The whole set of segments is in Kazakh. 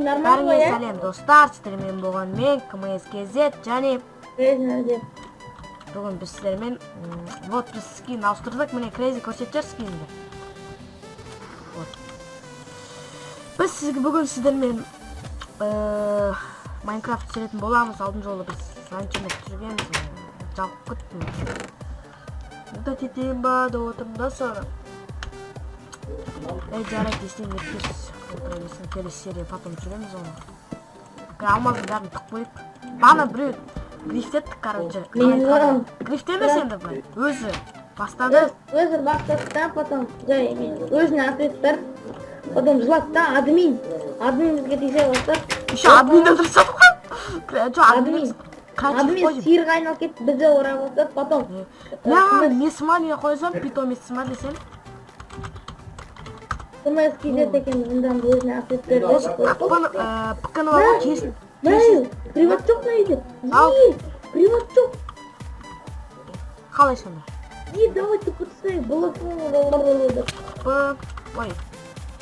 Нормально ғой, Бәріңе иә? сәлем, достар! Сіздермен болған мен, КМС KZ, және Өзін. Бүгін біз сіздермен вот біз скин ауыстырдық. Міне, Крейзи, көрсетіп жібер скинді. Вот. Біз сізге бүгін сіздермен Майнкрафт түсіретін боламыз. Алдын жолы біз раньше түсіргенбіз, жалығып кеттім. Удалить етейін ба деп отырмын да соны. Ей, жарайды, ештеңе етпес. Отыра берсін, келесі серия потом түсіреміз оны. Алмаздың бәрін тығып қойып. Бағана біреу грифтеттік, короче. Мен ғой. Грифт емес енді былай. Өзі бастады. Өзі бастады да, потом жай мен өзіне ответ беріп, потом жылады да, админ. Админ бізге тиісе бастады. Еще админ өлтіріп тастады ғой. Жоқ, админ. Админ. Креатив Админ қой. Сиырға айналып кетті, бізді ұра бастады, потом Маған несі не қойсам, питомец ма десем. КМС KZ екен, мындан өзіне ответ берді. Пкны пкны бар ғой, кесін. Мә, приват жоқ мына үйде. Ал. Е, приват жоқ. Қалай сонда? Е, давай тупо тастайық. БЛФ. П ой,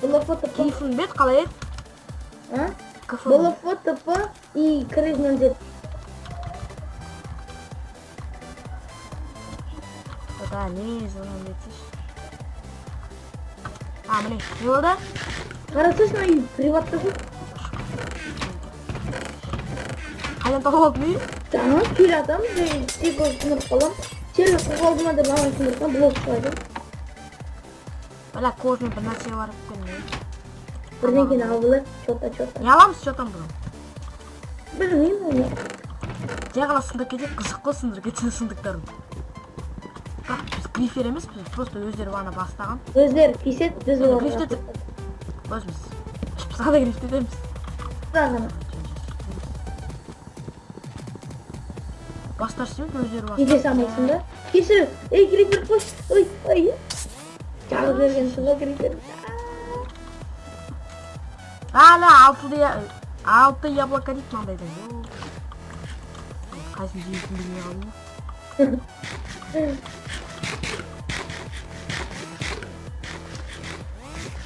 БЛФ ТП. Кифін бет қалай еді? А? Кф. БЛФ ТП и Крейз 07. Да, не звонок етсеші. А, міне, не болды? Қарасайшы, мына үй приватта жоқ. Қайдан тауып алдың үй? Жаңа келе жатамыз, жай тек өзі сындырып қаламын. Сервер қозғалды ма деп маған сындырсам, блок шығады. Бля, кожный бір нәрсе бар екен. Не? Бірдеңкені алып алайық, че-то, че-то. Не аламыз, что там бұны? Білмеймін оны. Жай ғана сындырып кетейік, қызық қой сындырып кетсең сындықтарын. Бірақ біз грифер емеспіз, просто өздері бағана бастаған. Өздері тиіседі, біз оларға. Гриф етіп. Өзіміз. Біз қандай гриф етеміз? Ғана. Бастар істемейді, өздері бастады. Кете салмайсың ба? Кешір, ей, грифер қойшы. Ой, ой. Жағып жібергенсің ғой грифер. Ала, алты яблоко дейді мынандайдан. Йо. Қайсысын жейтінін білмей қалдым ғой.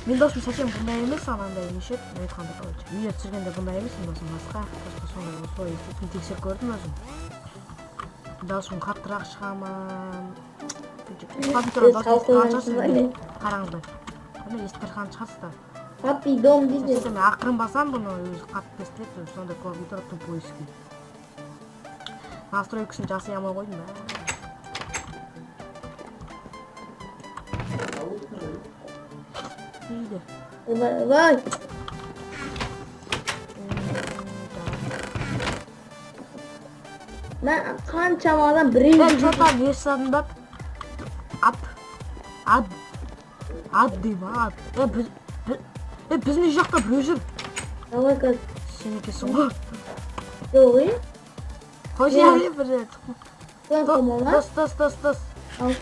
Мен досым совсем бұндай емес, анандай неше еді, мен айтқанда, короче. Видео түсіргенде бұндай емес, мен досым басқа. Просто сондай солай еститін тексеріп көрдім өзім. Дауысым қаттырақ шыға ма? Компьютер Өз дауыс естіп қалпыңа тұрған шығарсыздар. ба, не? Қараңыздар. Міне, естіп тұрған шығарсыздар. Папи дом дейді. Сосын мен ақырын басам, бұны өзі қатты естіледі, сондай клавиатура тупойский. Настройкасын жасай алмай қойдым ба. Дейді. Ойбай, ойбай. Так. Мә, қаншама адам біреу. Мен что-то не жасадым ба? Ат. Ат. Ат деймін, ат. Е, біз, е, біздің үй жақта біреу жүр. Давай қазір. Сен екенсің ғой. Жоқ, е? Қойшы, Иә. бір жерде. Қойын қойма ма? Дос, дос, дос, дос. Ал.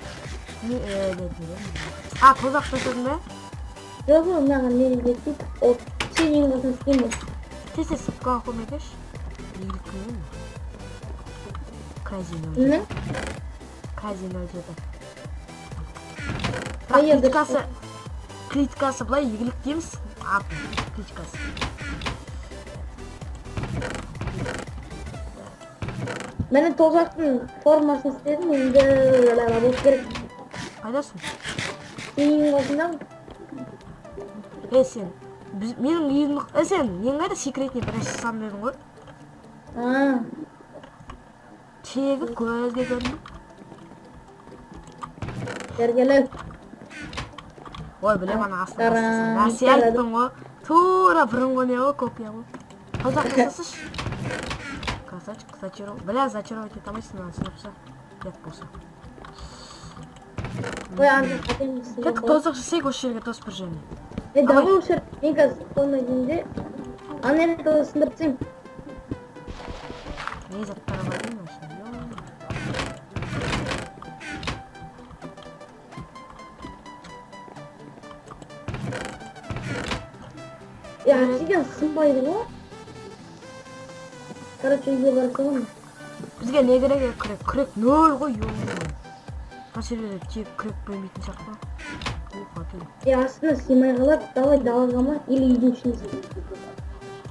Не, не, не. А, тозақ жасадың ба? Жоқ, ой, мынаған не жетпейді. Ол сен үйің қасына істеймін. Тез тез клан көмекеш. Игілік кім? Крази 07. Кімнің? Крази 07. Ай, Бірақ енді критикасы былай игілік дейміз. Атын критикасы. Міне, тозақтың формасын істедім, енді болып керек. Қайдасың? Сен үйің қасындамын. Е, сен. Біз, менің үйім. Е, сен, нең қайда, секретный бір нәрсе жасадым дедің ғой? А, Тегі көзге көрінді. бергелі. Ой, білем, ана астына Тарам, бастасың. Нәрсе тарам. айттың ғой. Тура бұрынғы не ғой, копия ғой. Тозақ жасасыш. Красавчик, зачаров. Бля, зачаровать ете алмайсың, ана сынып ұят болса. Ой, ана қатеміз. Кеттік, тозақ жасайық осы жерге, дос, бір жеріне. Е, давай осы жер. Мен қазір қоймай деймін де. Ана жерді тоже сындырып тастаймын. Не заттар бар екен осында? Ё. Е, обсидиан сынбайды ғой. Короче, үйге барып саламын. Бізге не керек еді? Күрек. Күрек нөл ғой, ё. Мына жерде тек күрек бөлмейтін сияқты ғой. Ух, әкел. Е, астына сыймай қалады. Давай далаға ма? Или үйдің ішіне.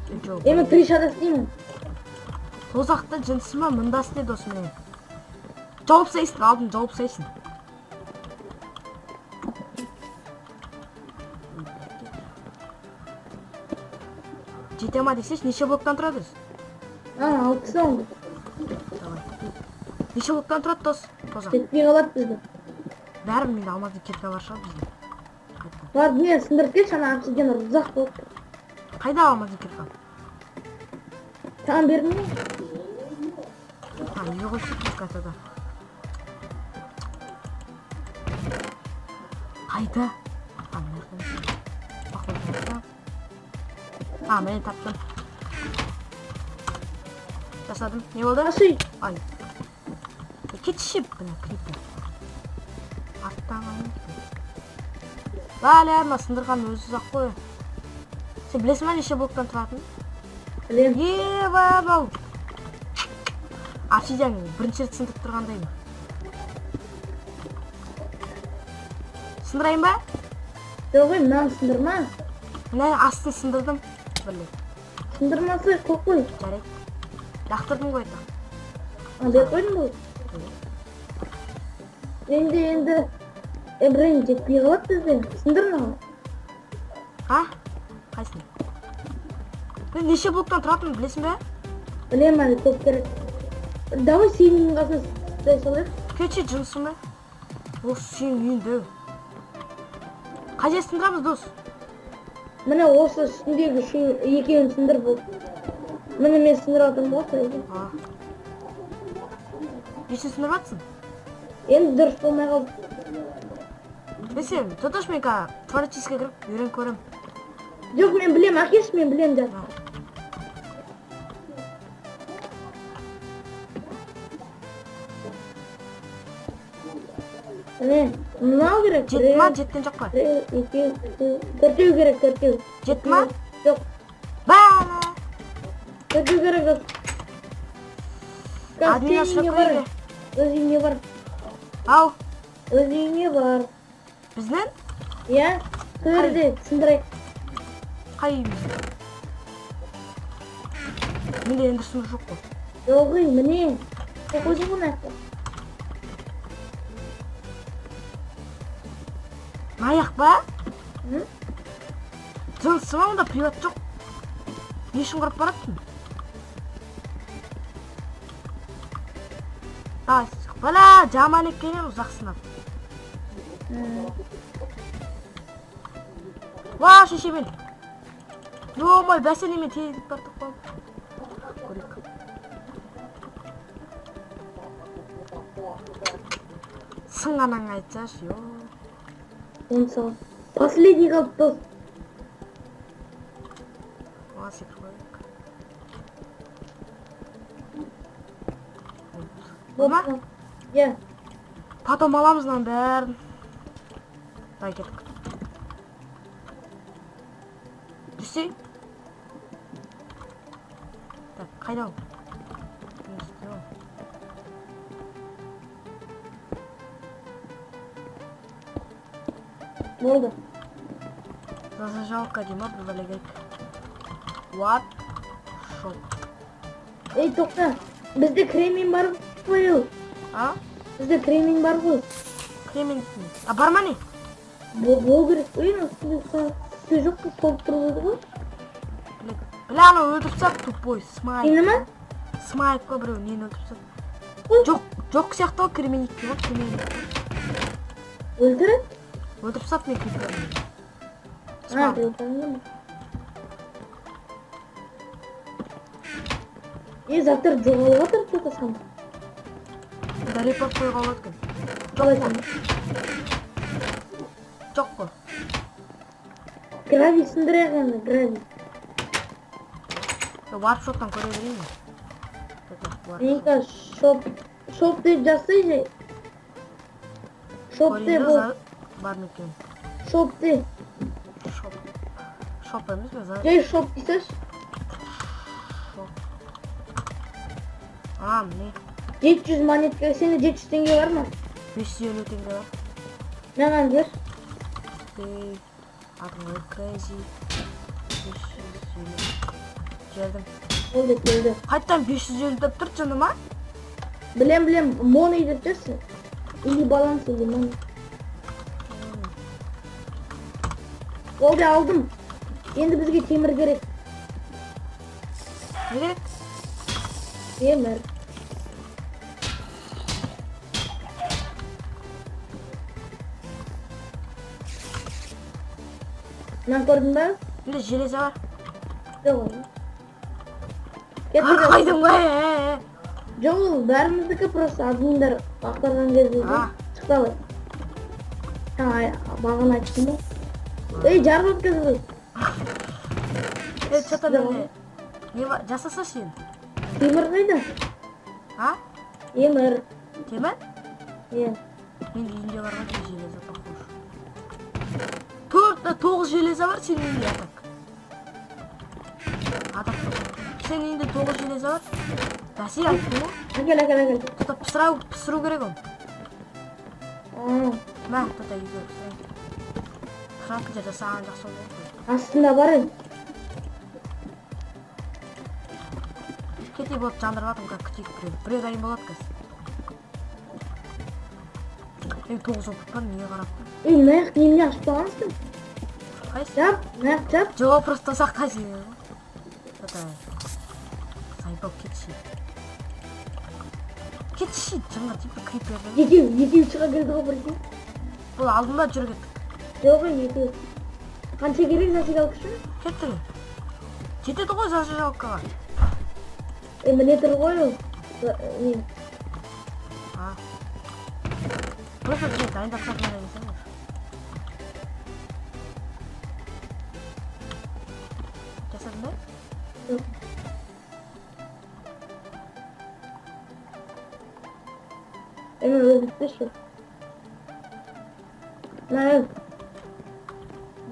Жоқ. Е, мен крышада істеймін. Тозақты жынысы ма, мында істе, досым, міне. Жауып тастайсың, алдын жауып тастайсың. Жете ма десеші, неше блоктан тұрады өзі? А, алып таста оны. Давай. Неше блоктан тұрады, дос? Тозақ. Жетпей қалады бізде. Бәрібір менде алмазды кирка бар шығар бізде. Қайтадан. Бар, не, сындырып келші, ана обсидиан ұзақ болып. Қайда алмазды кирка? Саған бердім ғой. А, үйге қойшы кирка тогда. Қайда? А, мына жақта емес. Бақылап тұрса. А, міне, таптым. Жасадым. Не болды? Аш үй. Ай. Кетші, мына крипер. Арттан қалайын. Бәле, мына сындырған өзі ұзақ қой. Сен білесің ба неше блоктан тұратынын? Білемін. Еба, мынау. Обсидиан бірінші рет сындырып тұрғандаймын. Сындырайын ба? Жоқ, ей, мынаны сындырма. Мына астын сындырдым. Бірле. Сындырмаса, қойып қой. Жарайды. Лақтырдым ғой так. А, беріп қойдың ғой. Енді, блин, жетпей қалады бізде. Сындыр мынаны. А? Қайсыны? Мен неше блоктан тұратынын білесің бе? Білемін, әлі көп керек. Давай сенің үйдің қасына істей салайық. Кетші, жынсың ба? Осы сенің үйіңде. Қай жерін сындырамыз, дос? Міне, осы үстіндегі үшеу, екеуін сындыр, болды. Міне, мен сындырып жатырмын ғой сол. А. Нешін сындырып жатсың? Енді дұрыс болмай қалды. Е, сен, тоқташы, мен қазір творческий кіріп үйреніп көремін. Жоқ, мен білем, әкеші, мен білем жат. А. Міне, мынау керек. Жетті ма, жеткен жоқ па? Біреу, екеу, үшеу, төртеу керек, төртеу. Жетті ма? Жоқ, Бәле! төртеу керек, дос. Қазір Админ сенің үйіңе ашып бар. көрейік. Өз үйіңе бар. Ау, Өз үйіңе бар. біздің Иә, сол жерде сындырайық. Қай үйіміз? Менде енді сындыру жоқ қой. Жоқ, ей, міне. Қойып қойдың ғой мына жақта. Мына па? М? Жынысы ма, онда приват жоқ. Не үшін құрып баратсың? Давай, бала, жаман екен, ұзақ сынап. Ва, шешемен. Ё-мой, бәсе, немен тез бардық қой. Көрейік. Сынғанын айтсашы, ё. Он сал. Последний қалды, дос. Оған секіріп қояйық. Болды ма? Иә. Потом аламыз мынаның бәрін. Давай, кеттік. Жүрсей. Так, қайда ол? Не үстінде ол? Болды. Зажигалка дей ма, бір бәле керек. What? Shop. Ей, тоқта. Бізде кремень бар ғой. А? Бізде кремень бар ғой. Кремень. А, бар ма, не? Болу керек қой, енді үстінде үсті жоқ қой, толып тұр еді ғой. Бля, бля, анау өлтіріп тастады, тупой. Смайк. Сені ма? Смайк қой біреу, нені өлтіріп тастады. Ой. Жоқ, жоқ сияқты ғой, кремень ғой, кремень. Өлтіріп? Өлтіріп тастады мен криперді. А, Смайк. біреу. Е, заттар жоғалып жатыр что-то сам. Да, репорт қоюға болады екен. Қалай Жоқ қой. сам? Жоқ қой. Гравий сындырайық енді, гравий. Варп шоптан көре берейін бе? Warp Мен қазір шоп, шоп деп жазсай же. Шоп Көрейін деп да, ол, бар ма екен? Шоп де. Шоп. Шоп емес пе? Жай шоп дейсіз. Шоп. А, міне. 700 монетка, сенде 700 теңге бар ма? 550 теңге бар. Маған бер. Ей, атын қой, Crazy. 550. Жібердім. Болды, келді. Қайтадан 550 деп тұр, жыны ма? Білем, білем, money деп жүрсің. Или баланс, или money. Болды, алдым. Енді бізге темір керек. Не керек? Темір. Мынаны көрдің ба? Менде железо бар. Жоқ, ол. Кеттік. Қойдым ғой, е, е. Жоқ, ол бәріміздікі, просто админдар ақтарған кезде А. шықты ғой. Жаңа бағана айттым ғой. Ей, жарып өткізді. Е, че-то менде не бар? Жасасашы енді. Темір қайда? А? Темір. Темір? Е. Менің үйімде бар ғой железо, похож. Төрт, тоғыз железо бар сенің үйінде, атак. Атак. Сенің үйінде тоғыз железо бар. Бәсе, айттым ғой. Әкел, әкел, әкел. Тоқта, пісіру керек оны. А, Мә, тоқта, үйге пісірейін. Пісіретін жер жасаған жақсы болды ғой. Астында бар еді. Кетей, болды, жандырып жатырмын, қазір күтейік біреу. Біреу дайын болады қазір. Ей, тоғыз опыт бар, неге қарап тұр? Ей, мына жақ немене ашып қойғансың? Қайсы? Жап, мына жақ жап. Жоқ, просто ұзаққа жеймін ғой. Тоқта. Заебал, кетші. Кетші, жыңғыр типа криперді. Екеу, екеу шыға келді ғой бірге. Бұл алдында жүр, кеттік. Жоқ, ей, екеу. Қанша керек зажигалка үшін? Кеттік. Жетеді ғой зажигалкаға. Ей, міне тұр ғой ол. Не? А. Просто бізге дайындап тастадым деген ғой. Жасадың ба? Жоқ. Ей, мен өзім істеші. Мына,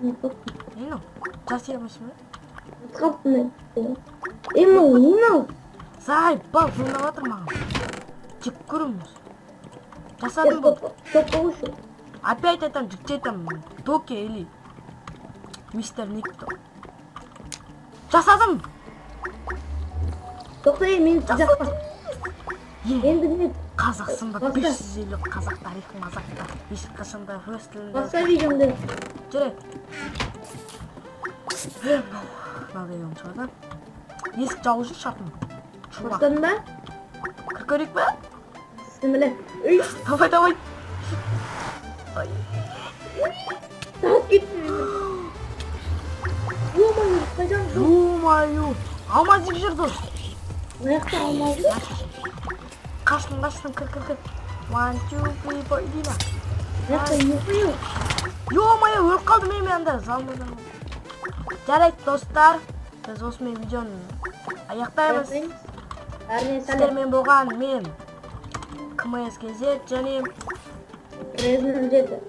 не қылыппын? Не мынау? Жасай алмайсың ба? Ұмытып қалыппын мен. Ей, мынау не мынау? Заебал, звондап жатыр маған. Жек көремін осы. Жасадым, болды. Стоп қойшы. Опять айтамын, жігітше айтамын. Доки или мистер Никто. Жасадым! Тоқта, ей, мен Жасадым! жақпа. Е, Енді не? қазақсың ба? Баста. 550 қазақ тарихы мазақта. Ешқашан да өз тілінде. Баста видеомды. Жүре. Е, мынау. Мынау деген шығады. Есік жауып жүр, шартым. Чувак. Бастадың ба? Кіріп көрейік па? Бісміллә. Үй, Давай, давай. Ай. тауып кеттім мен. Ё-моё, қайдан жоқ? Ё-моё. Алмазик жүр, дос. Мына жақта алмаз. Қаштым, қаштым, кір, кір, кір. One, two, three, four, иди на. Мына жақта ё-моё. Ё-моё, өліп қалдым мен анда. Залма, залма. Жарайды, достар. Біз осымен видеоны аяқтаймыз. Бәріне сәлем. Сіздермен болған мен КМС KZ және Резин 7.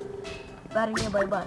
бәріңе бай-бай.